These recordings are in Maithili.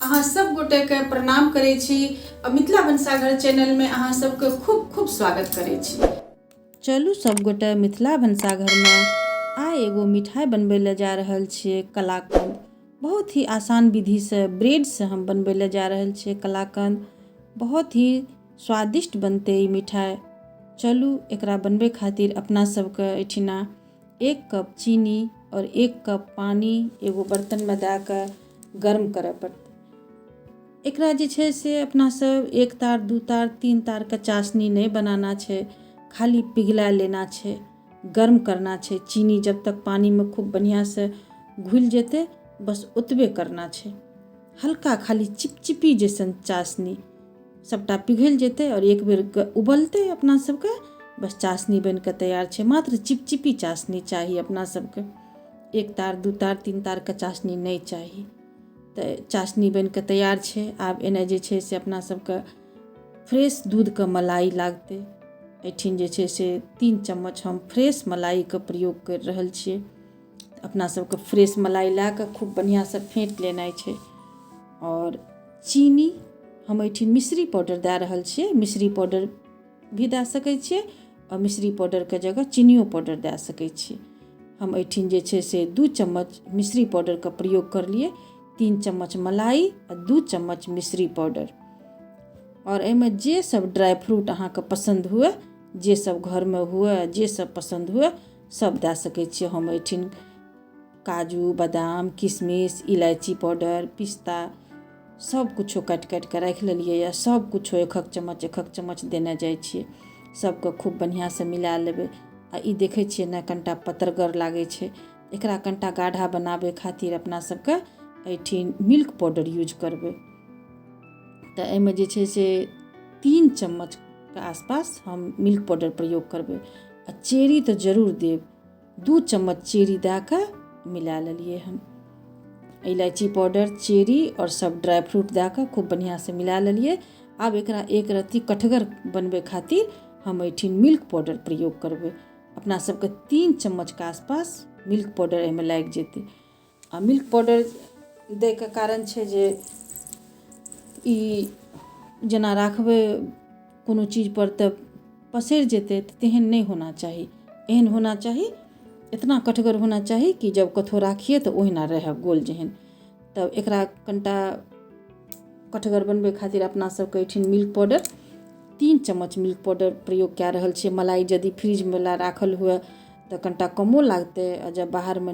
अहाँ सब गोटे के प्रणाम करै छी आ मिथिला भनसाघर चैनल में अहाँ सबके खूब खूब स्वागत करै छी। चलू सब गोटे मिथिला भनसाघर में आइ एगो मिठाई बनबै लए जा रहल छियै कलाकंद। बहुत ही आसान विधि से ब्रेड से हम बनबै लए जा रहल छियै कलाकंद। बहुत ही स्वादिष्ट बनतै ई मिठाई। चलू एकरा बनबै खातिर अपना सबके एहिठिना 1 कप चीनी और 1 कप पानी एगो बर्तनमे दए कऽ गर्म करऽ पड़तै। एकरा जे छै से अपना सब 1 तार 2 तार 3 तारके चाशनी नहि बनाना छै, खाली पिघला लेना छै, गर्म करना छै। चीनी जब तक पानीमे खूब बढ़िआँसँ घुलि जेतै बस ओतबे करना छै। हल्का खाली चिपचिपी जैसन चाशनी सबटा पिघलि जेतै आओर एक बेर उबलतै अपना सबके, बस चाशनी बनिकऽ तैयार छै। मात्र चिपचिपी चाशनी चाही अपना सबके, 1 तार 2 तार 3 तारके चाशनी नहि चाही। तऽ चाशनी बनिकऽ तैयार छै। आब एने जे छै से अपना सबके फ्रेश दूधके मलाई लागतै। एहिठिन जे छै से 3 चम्मच हम फ्रेश मलाइके प्रयोग करि रहल छियै। अपना सबके फ्रेश मलाई लए कऽ खूब बढ़िआँसँ फेँट लेनाइ छै। आओर चीनी हम एहिठिन मिश्री पाउडर दए रहल छियै। मिश्री पाउडर भी दए सकै छियै आओर मिश्री पाउडरके जगह चीनियो पाउडर दए सकै छियै। हम एहिठिन जे छै से 2 चम्मच मिश्री पाउडरके प्रयोग करलियै, 3 चम्मच मलाई आ 2 चम्मच मिश्री पाउडर। आओर एहिमे जे सब ड्राइ फ्रूट अहाँके पसन्द हुए, जे सब घरमे हुए, जे सब पसन्द हुए सब दए सकै छियै। हम एहिठिन काजू, बादाम, किशमिश, इलायची पाउडर, पिस्ता सब किछो काटि काटि कऽ राखि लेलियै यऽ। सब किछो एकहक चम्मच एकहक चम्मच देने जाइ छियै। सबके खूब बढ़िआँसँ मिला लेबै। आ ई देखै छियै ने कनिटा पतरगर लागै छै, एकरा कनिटा गाढ़ा बनाबै खातिर अपना सबके एहिठिन मिल्क पाउडर यूज करबै। तऽ एहिमे जे छै से 3 चम्मचके आसपास हम मिल्क पाउडर प्रयोग करबै। आ चेरी तऽ जरूर देब, 2 चम्मच चेरी दए कऽ मिला लेलियै हन। इलायची पाउडर, चेरी आओर सब ड्राइ फ्रूट दए कऽ खूब बढ़िआँसँ मिला लेलियै। आब एकरा एक रत्ती कठगर बनबै खातिर हम एहिठिन मिल्क पाउडर प्रयोग करबै। अपना सबके 3 चम्मचके आसपास मिल्क पाउडर एहिमे लागि जेतै। आ मिल्क पाउडर दैके कारण छै जे ई जेना राखबै कोनो चीजपर तऽ पसरि जेतै, तऽ तेहन नहि होना चाही। एहन होना चाही, इतना कठगर होना चाही कि जब कतहु राखिए तऽ ओहिना रहए गोल जेहन। तब एकरा कनिटा कठगर बनबै खातिर अपना सबके एहिठिन मिल्क पाउडर 3 चम्मच मिल्क पाउडर प्रयोग कए रहल छियै। मलाई यदि फ्रिजमे राखल हुए तऽ कनिटा कमो लागतै, आ जब बाहरमे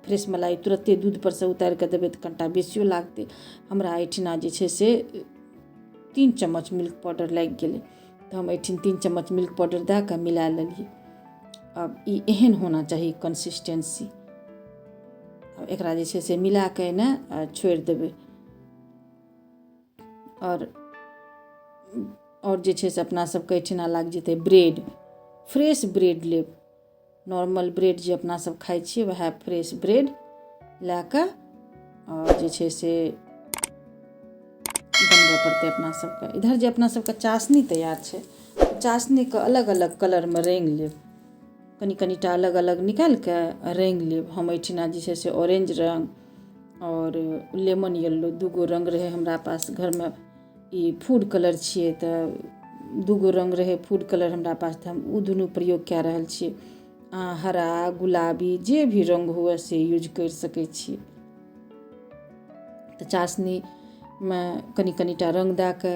फ्रेश मलाई तुरन्ते दूधपर सँ उतारि कऽ देबै तऽ कनिटा बेसियो लागतै। हमरा एहिठिना जे छै से 3 चम्मच मिल्क पाउडर लागि गेलै, तऽ हम एहिठिन 3 चम्मच मिल्क पाउडर दए कऽ मिला लेलियै। आब ई एहन होना चाही कंसिस्टेंसी। आब एकरा जे छै से मिला कऽ एने छोड़ि देबै। आओर जे छै से अपना सबके एहिठिना लागि जेतै ब्रेड। फ्रेश ब्रेड लेब, नॉर्मल ब्रेड जे अपना सब खाइ छियै वएह फ्रेश ब्रेड लए कऽ आओर जे छै से बनबऽ पड़तै अपना सबके। इधर जे अपना सबके चाशनी तैयार छै, चाशनीके अलग अलग कलरमे रङ्गि लेब, कनि कनिटा अलग अलग निकालि कऽ रङ्गि लेब। हम एहिठिना जे छै से ऑरेंज रङ्ग आओर लेमन येलो 2 रङ्ग रहै हमरा पास घरमे। ई फूड कलर छियै तऽ 2 रङ्ग रहै फूड कलर हमरा पास, तऽ हम ओ दुनू प्रयोग कए रहल छियै। अहाँ हरा, गुलाबी जे भी रङ्ग हुए से यूज करि सकै छियै। तऽ चाशनीमे कनि कनिटा रङ्ग दए कऽ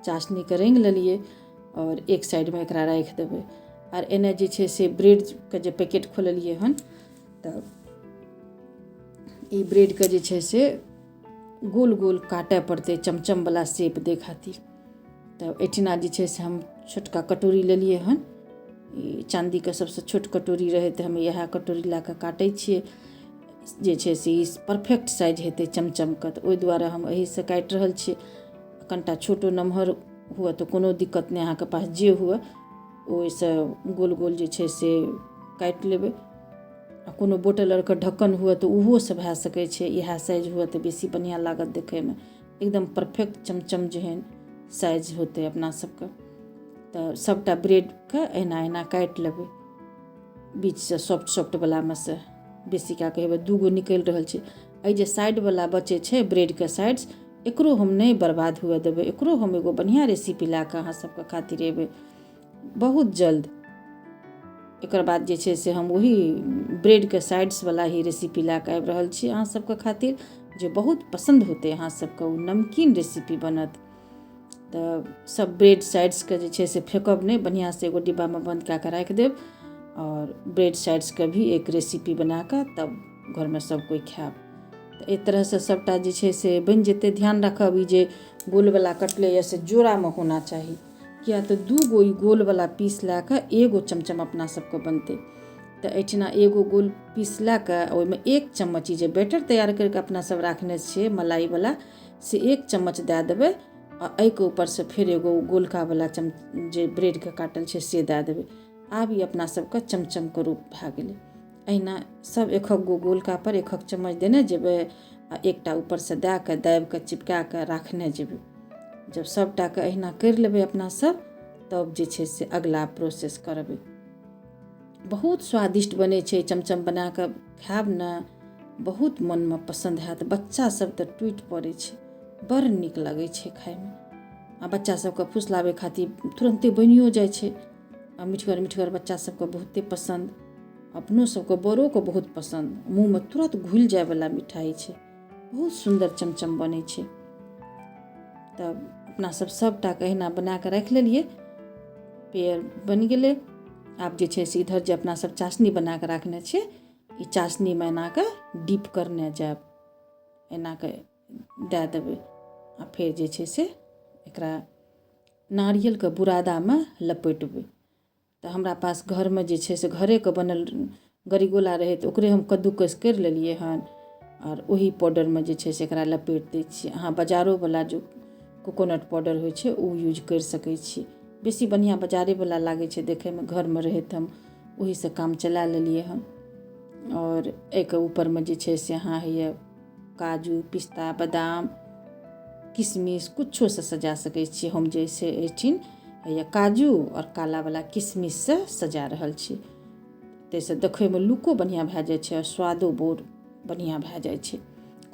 चाशनीके रङ्गि लेलियै आओर एक साइडमे एकरा राखि देबै। आर एने जे छै से ब्रेडके जे पैकेट खोललियै हन, तऽ ई ब्रेडके जे छै से गोल गोल काटय पड़तै चमचमवला शेप दै खातिर। तऽ एहिठिना जे छै से हम छोटका कटोरी लेलियै हन, ई चाँदीके सबसँ छोट कटोरी रहै तऽ हम इएह कटोरी लए कऽ काटै छियै। जे छै से ई परफेक्ट साइज हेतै चमचमके, तऽ ओहि दुआरे हम एहिसँ काटि रहल छियै। कनिटा छोटो नमहर हुए तऽ कोनो दिक्कत नहि, अहाँके पास जे हुए ओहिसँ गोल गोल जे छै से काटि लेबै। आ कोनो बोतल आरके ढक्कन हुए तऽ ओहोसँ भए सकै छै। इएह साइज हुए तऽ बेसी बढ़िआँ लागत देखैमे, एकदम परफेक्ट चमचम जेहन साइज होतै अपना सबके। तऽ सबटा ब्रेडके एहिना एहिना काटि लेबै बीचसँ, सॉफ्ट सॉफ्टवलामे सँ बेसी कए कऽ हेबै 2 निकलि रहल छै। एहि जे साइडवला बचै छै ब्रेडके साइड्स, एकरो हम नहि बर्बाद हुअ देबै। एकरो हम एगो बढ़िआँ रेसिपी लए कऽ अहाँ सबके खातिर एबै बहुत जल्द। एकर बाद जे छै से हम ओही ब्रेडके साइड्सवला ही रेसिपी लए कऽ आबि रहल छी अहाँ सबके खातिर, जे बहुत पसन्द होतै अहाँ सबके। ओ नमकीन रेसिपी बनत। तऽ सब ब्रेड साइड्सके जे छै से फेकब नहि, बढ़िआँसँ एगो डिब्बामे बन्द कए कऽ राखि देब आओर ब्रेड साइड्सके भी एक रेसिपी बना कऽ तब घरमे सब कोइ खायब। तऽ एहि तरहसँ सभटा जे छै से बनि जेतै। ध्यान राखब, ई जे गोलवला कटलैए से जोड़ामे होना चाही, किया तऽ 2 गो ई गोलवला पीस लए कऽ एगो चमचम अपना सबके बनतै। तऽ एहिठिना एगो गोल पीस लए कऽ ओहिमे 1 चम्मच ई जे बैटर तैयार करिके अपना सब राखने छियै मलाइवला, से 1 चम्मच दए देबै आ एहिके ऊपरसँ फेर एगो गोलकावला जे ब्रेडके काटल छै से दए देबै। आब ई अपना सबके चमचमके रूप भए गेलै। एहिना सब एकहक गो गोलका पर एकहक चम्मच देने जेबै आ एकटा ऊपरसँ दए कऽ दाबि कऽ चिपका कऽ राखने जेबै। जब सबटाके एहिना करि लेबै अपना सब, तब जे छै से अगला प्रोसेस करबै। बहुत स्वादिष्ट बनै छै चमचम। बना कऽ खायब ने, बहुत मनमे पसन्द हैत। बच्चा सब तऽ टूटि पड़ै छै, बड़ नीक लगै छै खायमे। आ बच्चा सबके फुसलाबै खातिर तुरन्ते बनियो जाइ छै आ मिठगर मिठगर बच्चा सबके बहुते पसन्द, अपनो सबके बड़ोके बहुत पसन्द। मुँहमे तुरन्त घुलि जाइवला मिठाइ छै, बहुत सुन्दर चमचम बनै छै। तब अपना सब सबटाके एहिना बना कऽ राखि लेलियै, पेड़ बनि गेलै। आब जे छै से इधर जे अपना सब चाशनी बना कऽ राखने छियै, ई चाशनीमे एना कऽ डीप करने जायब, एना कऽ दए देबै आ फेर जे छै से एकरा नारियलके बुरादामे लपेटबै। तऽ हमरा पास घरमे जे छै से घरेके बनल गरिगोला रहै, तऽ ओकरे हम कद्दूकस करि लेलियै हन आओर ओही पाउडरमे जे छै से एकरा लपेटि दै छियै। अहाँ बजारोवला जो कोकोनट पाउडर होइ छै ओ यूज करि सकै छी, बेसी बढ़िआँ बजारेवला लागै छै देखैमे। घरमे रहै तऽ हम ओहीसँ काम चला लेलियै हन। आओर एहिके ऊपरमे जे छै से अहाँ होइए काजू, पिस्ता, बादाम, किशमिश किछोसँ सजा सकै छियै। हम जे छै एहिठिन हैया काजू आओर कालावला किशमिशसँ सजा रहल छी, ताहिसँ देखैमे लुको बढ़िआँ भए जाइ छै आओर स्वादो बहुत बढ़िआँ भए जाइ छै,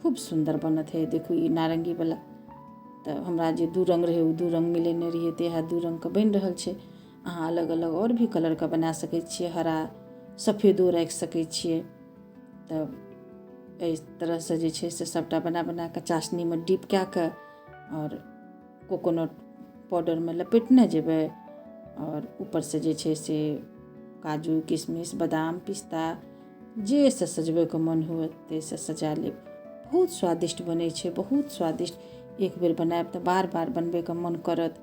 खूब सुन्दर बनत। हे देखू, ई नारङ्गीवला तऽ हमरा जे 2 रङ्ग रहै ओ 2 रङ्ग मिलेने रहियै, तऽ इएह 2 रङ्गके बनि रहल छै। अहाँ अलग अलग आओर भी कलरके बना सकै छियै, हरा सफेदो राखि सकै छियै। तऽ एहि तरहसँ जे छै से सभटा बना बना कऽ चाशनीमे डीप कए कऽ आओर कोकोनट पाउडरमे लपेटने जेबै आओर ऊपरसँ जे छै से काजू, किशमिश, बादाम, पिस्ता जेसँ सजबैके मन हुए ताहिसँ सजा लेब। बहुत स्वादिष्ट बनै छै, बहुत स्वादिष्ट। एक बेर बनायब तऽ बार बार बनबैके मन करत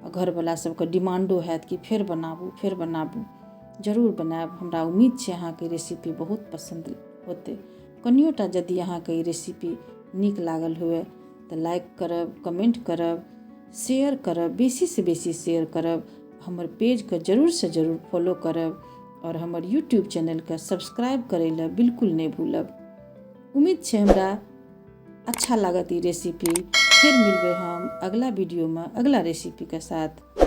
आ घरवला सबके डिमांडो हैत कि फेर बनाबू, फेर बनाबू। जरूर बनायब, हमरा उम्मीद छै अहाँके रेसिपी बहुत पसन्द होतै। कनियोटा यदि अहाँके ई रेसिपी नीक लागल हुए तऽ लाइक करब, कमेंट करब, शेयर करब, बेसीसँ बेसी शेयर करब, हमर पेजके जरूरसँ जरूर फॉलो करब आओर हमर यूट्यूब चैनलके सब्सक्राइब करै लए बिल्कुल नहि भूलब। उम्मीद छै हमरा अच्छा लागत ई रेसिपी। फेर मिलबै हम अगला वीडियोमे अगला रेसिपीके साथ।